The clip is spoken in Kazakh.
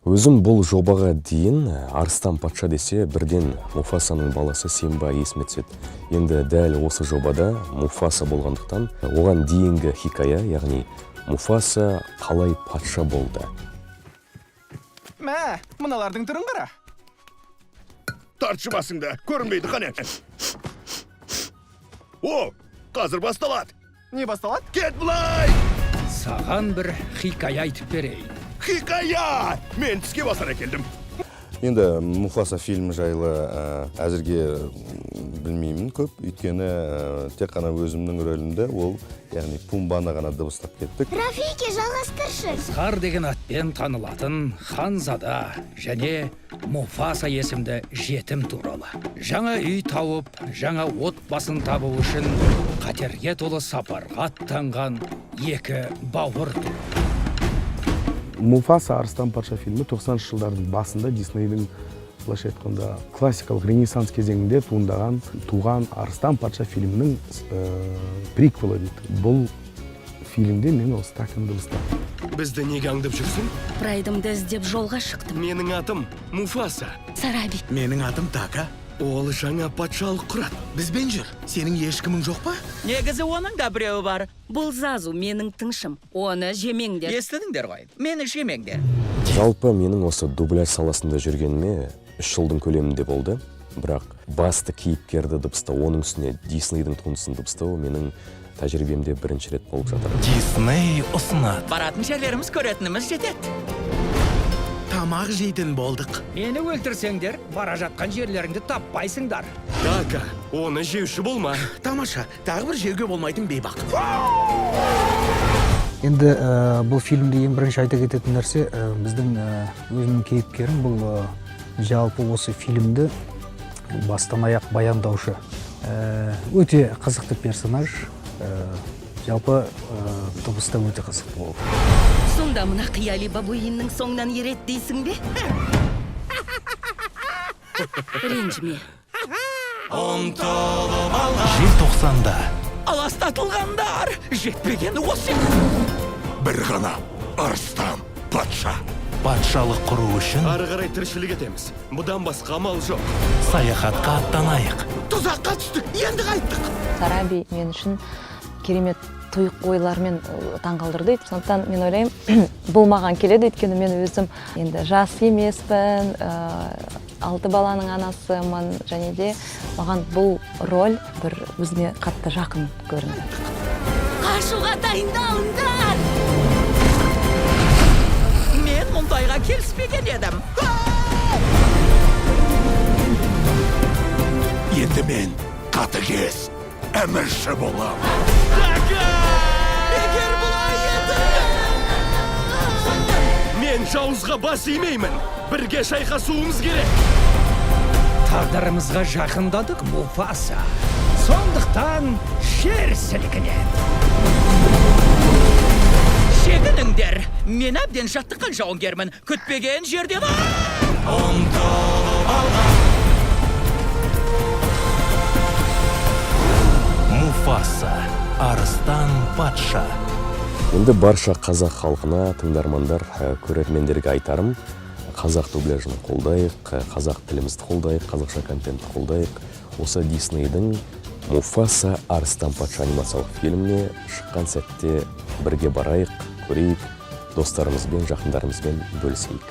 Өзім бұл жобаға дейін Арыстан патша десе, бірден Муфасаның баласы Симба есіме түседі. Енді дәл осы жобада Муфаса болғандықтан, оған дейінгі хикая, яғни Муфаса қалай патша болды. Мә, мыналардың түрін қара. Тартшы басыңды, көрінбейді, қане. О, қазір басталады. Не басталады? Кет былай! Саған бір хикая айтып берейін. Хикая! Мен тіске басар әкелдім. Енді Муфаса фильмі жайлы әзірге білмеймін көп, өйткені тек қана өзімнің рөлімді, ол яғни Пумбаны ғана дыбыстап кеттік. Рафики, жалғастыршы. Скар деген атпен танылатын ханзада және Муфаса есімді жетім туралы. Жаңа үй тауып, жаңа отбасын табу үшін қатерге толы сапарға аттанған екі бауыр туралы. Муфаса Арыстан патша фильмі 90-шы жылдардың басында Диснейдің, былайша айтқанда, классикалық ренессанс кезеңінде туындаған, туған Арыстан патша фильмінің приквелі дейді. Бұл фильмде мен осы Таканы дыбыстадым. Бізді неге аңдып жүрсің? Прайдымды іздеп жолға шықтым. Менің атым Муфаса. Сараби. Менің атым Така. Ол жаңа патшалық құрады. Бізбен жүр. Сенің ешкімің жоқ па? Негізі оның да біреуі бар. Бұл Зазу, менің тыңшым. Оны жемеңдер. Естідіңдер ғой. Мені жемеңдер. Жалпы менің осы дубляж саласында жүргеніме 3 жылдың көлемінде болды. Бірақ басты кейіпкерді дыбыстау, оның үстіне Диснейдің туындысын дыбыстау менің тәжірибемде бірінші рет болып жатыр. Дисней ұсынады. Баратын жерлеріміз, көретініміз жетеді. Тамақ жейтін болдық. Мені өлтірсеңдер, бара жатқан жерлеріңді таппайсыңдар. Така, оны жеуші болма. Тамаша, тағы бір жеуге болмайтын бейбақ. Енді бұл фильмде ең бірінші айта кететін нәрсе, біздің өзімнің кейіпкерім бұл, жалпы осы фильмді бастан аяқ баяндаушы. Өте қызықты персонаж, жалпы дыбыста өте қызықты болды. Сонда мына қияли бабуиннің соңынан ереді дейсің бе? Ренжіме. Желтоқсанда. Аластатылғандар! Жетпегені осы. Бір ғана Арыстан патша. Патшалық құру үшін Ары қарай тіршілік етеміз. Бұдан басқа амал жоқ. Саяхатқа аттанайық. Тұзаққа түстік, енді қайттық. Сараби мен үшін керемет тұйық ойлармен таңғалдырды. Сондықтан мен ойлаймын, бұл маған келеді, өйткені мен өзім енді жас емеспін, 6 баланың анасымын, және де маған бұл роль бір өзіме қатты жақын көрінді. Қашуға дайындалыңдар! Мен мұндайға келіспеген едім. Енді мен қатыгез әмірші болам. Бекер бұлай еді. Мен жауызға бас имеймін. Бірге шайқасуымыз керек. Тағдырымызға жақындадық, Муфаса. Сондықтан жер сілкінеді. Шегініңдер. Мен әбден жаттыққан жауынгермін. Күтпеген жерден... Муфаса. Арыстан патша. Енді барша қазақ халқына, тыңдармандар, көрермендерге айтарым, қазақ дубляжын қолдайық, қазақ тілімізді қолдайық, қазақша контентті қолдайық. Осы Диснейдің Муфаса Арыстан патша анимациялық фильміне шыққан сәтте бірге барайық, көрейік, достарымызбен, жақындарымызбен бөлісейік.